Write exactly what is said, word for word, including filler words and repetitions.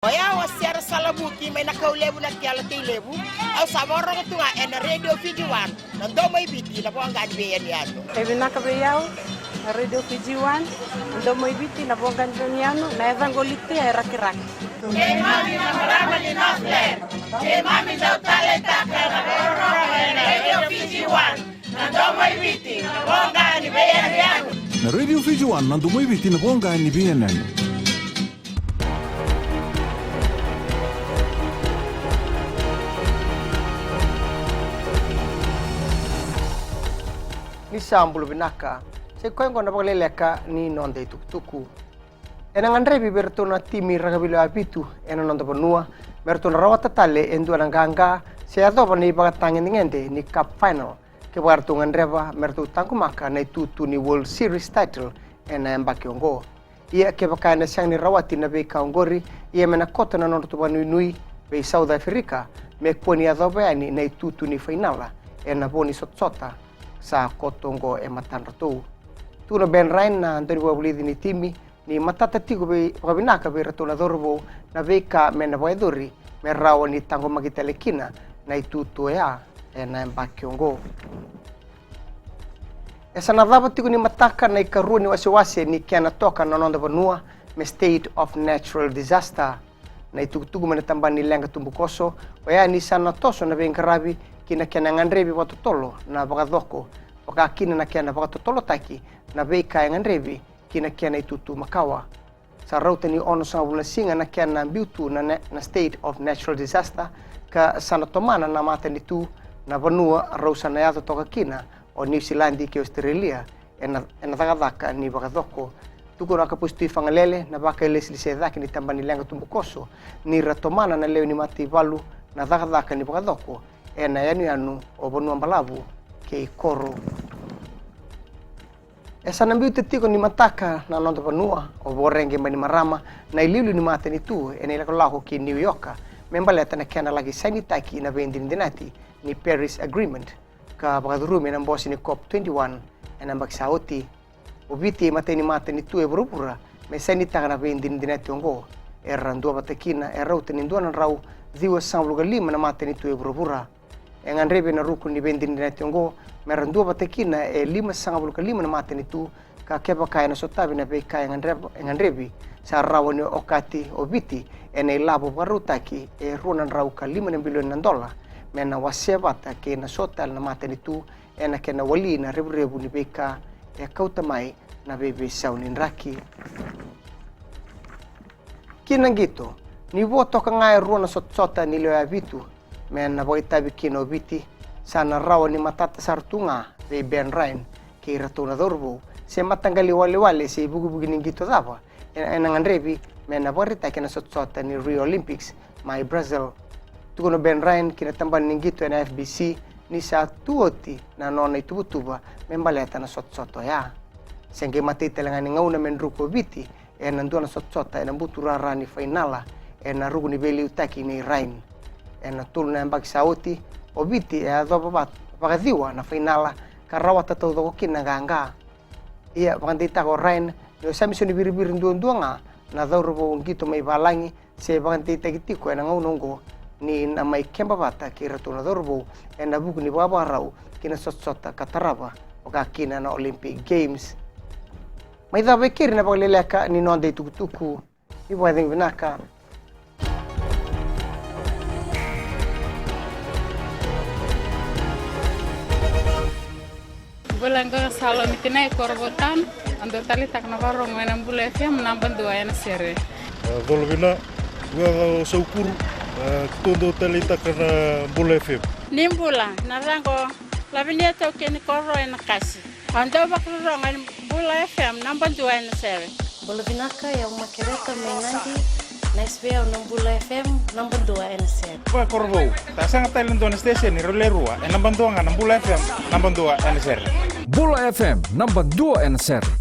O yau o Sera Salavuki mai na Kaulevu na Kela Teilevu. Au sa vakarorogo tu ga ena Radio Fiji One, na domo i Viti, na voqa ni veiyanuyanu. E vinaka vei au na Radio Fiji One, na domo i Viti, na voqa ni veiyanuyanu, na yacaqu o Litia e Rakiraki. Keimami na marama ni Northland, keimami dau taleitaka na vakarorogo ena Radio Fiji One, na domo i Viti, na voqa ni veiyanuyanu. Na Radio Fiji One, na domo i Viti, na voqa ni veiyanuyanu. Ni sa bula vinaka. Sa i koya oqo na vakaleleka ni noda itukutuku. Ena gadrevi vei iratou na timi rakavi lewe vitu ena noda vanua me ratou na rawata tale e dua na qaqa se yacova na ivakatagedegede ni Cup Final, kevaka eratou gadreva me ratou taqomaka na itutu ni World Series title ena yabaki oqo. Ia kevaka ena sega ni rawati na veika oqori, ia me na koto na nodratou vakanuinui vei South Africa me kua ni yacova yani na itutu ni fainala ena vo ni sotasota sa koto oqo e matadratou. Tukuna o Ben Ryan, na daunivakavulici ni timi, ni matata tiko vei, vakavinaka vei iratou na cauravou na veika me na vakayacori me rawa ni taqomaki tale kina na itutu oya ena yabaki oqo. E sa na cava tiko ni mataka na ikarua ni wasewase ni kena toka na noda vanua me State of Natural Disaster. Na itukutuku mai na tabana ni leqa tubukoso oya ni sa na toso na veiqaravi ki na kena gadrevi vakatotolo na vakacoko, vaka kina na kena vakatotolotaki na veika e gadrevi ki na kena itutu makawa. Sa rauta ni onosagavulu na siga na kena biu tu na, na, na State of Natural Disaster, ka sa na tomana na matanitu na vanua rau sa na yaco toka kina o Niusiladi kei Ositerelia ena, ena cakacaka ni vakacoko. Tukuna o Kapusi Tuifagalele, na vakailesilesi e cake ni tabana ni leqa tubukoso, ni ra tomana na lewe ni mataivalu na cakacaka ni vakacoko ena yanuyanu o Vanua Balavu kei Koro. E sa na biuta tiko ni mataka na noda vanua o Voreqe Bainimarama, na iliuliu ni matanitu, ena ilakolako ki New York me baleta na kena laki sainitaki na veidinadinati ni Paris Agreement, ka vakacurumi ena bose ni COP twenty-one ena yabaki sa oti. O Viti e imatai ni matanitu e vuravura me sainitaka na veidinadinati oqo. Era duavata kina e rauta ni dua na drau ciwasagavulu ka lima na matanitu e vuravura. E gadrevi ena ruku ni veidinadinati oqo me ra duavata kina e limasagavulu ka lima na matanitu, ka kevaka ena sotavi na veika e gadreva, e gadrevi, sa rawa ni okati o Viti ena ilavo vakarautaki e rua na drau ka lima na bilioni na dola me na wasea vata kei na so tale na matanitu ena kena wali na revurevu ni veika e kauta mai na veiveisau ni draki. Ki na qito, ni vo toka ga e rua na sotasota ni lewe vitu me na vakaitavi kina o Viti, sa na rawa ni matata sara tu ga vei Ben Ryan kei iratou na cauravou se mataqali walewale se ivukivuki ni qito cava ena, ena gadrevi me na vakaraitaki ena sotasota ni Rio Olympics mai Brazil. Tukuna o Ben Ryan ki na tabana ni qito ena F B C ni sa tu oti na nona ituvatuva me baleta na sotasota oya. Se qai matai tale ga ni gauna me druka o Viti ena dua na sotasota ena buturara ni fainala ena ruku ni veiliutaki nei Ryan. Ena tolu na yabaki sa oti, o Viti e yacova va-, vakaciwa na fainala ka rawata taucoko kina na qaqa. Ia vakadeitaka o Ryan ni o Samisoni Viriviri duadua ga na cauravou qito mai valagi se vakadeitaki tiko ena gauna oqo ni na mai keba vata kei iratou na cauravou ena vuku ni vakavakarau ki na sotasota ka tarava, vaka kina na Olympic Games. Mai cava e keri na vakaleleka ni noda itukutuku. Ni vakacegu vinaka. Bula, qo Salomi Tinai, Korovou Town. Au dau taleitaka na vakarorogo ena Bula F M naba dua ena sere. E, colo vina, qo o Saukuru, e, keitou dau taleitaka na Bula F M. Ni bula, na yacaqu o Lavinia Taukei ni Koro ena Kasi. Au dau vakarorogo ena Bula F M naba dua ena sere. Bula vinaka, o yau Makereta mai Nadi. Nice vei au na Bula F M naba dua ena sere. Vakakorovou, sa sega tale na dua na station ni rau le rua, e naba dua ga na Bula F M naba dua ena sere. Bula F M naba dua ena sere.